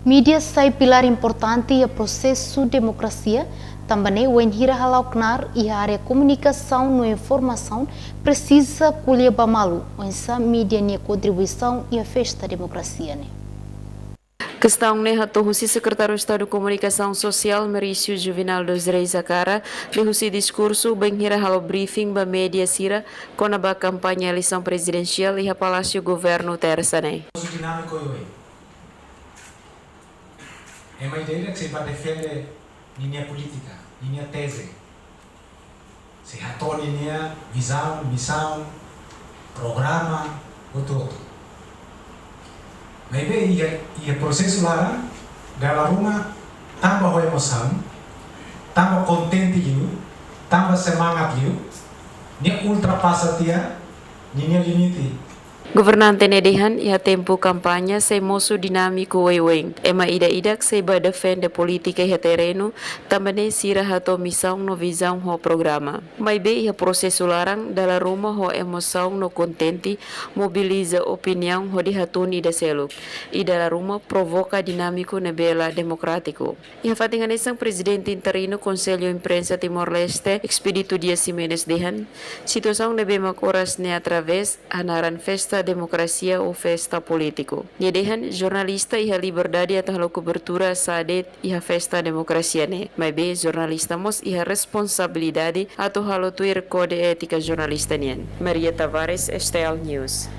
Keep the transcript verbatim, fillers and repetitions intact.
Mídia sai pilár importante iha prosesu demokrasia, tanba ne'e wainhira hala'o knaar iha área komunikasaun no informasaun presiza ko'alia ba malu, oinsá mídia nia kontribuisaun iha festa demokrasia ne'e. Kestaun ne'e hato'o husi Sekretáriu Estadu Komunikasaun Sosiál Maurício Juvenal dos Reis Acara, liuhusi diskursu bainhira halo briefing ba mídia sira kona-ba kampaña eleisaun prezidensiál iha Palásiu Governu Tersa ne'e. Dinámiku oioin. Ema ida-idak sei bá defende ninia polítika, ninia teze. Sei hato'o ninia vizaun, misaun, programa, hotu-hotu. Maibé iha, iha prosesu laran, dala ruma tanba ho emosaun, tanba kontente liu, tanba semangat liu, nia ultrapasa tiha ninia limite. Governante ne'e dehan iha tempu kampaña sei mosu dinámiku oioin. Ema ida-idak sei bá defende polítika iha terrenu, tanba ne'e sira hato'o misaun no vizaun ho programa. Maibé iha prosesu laran, dala ruma ho emosaun no kontente, mobiliza opiniaun hodi hatún ida seluk. I dala ruma provoka dinámiku ne'ebé la demokrátiku. Iha fatin hanesan, Prezidente Interinu Konsellu Imprensa Timor-Leste, Expedito Dias Ximenes dehan, situasaun ne'ebé mak oras ne'e através hanaran festa demokrasia ou festa polítiku. Nia dehan, jornalista iha liberdade atu halo kobertura saida de'it iha festa demokrasia ne'e. Maibé jornalista mós iha responsabilidade atu halo tuir kóde étika jornalista nian. Maria Tavares, S T L News.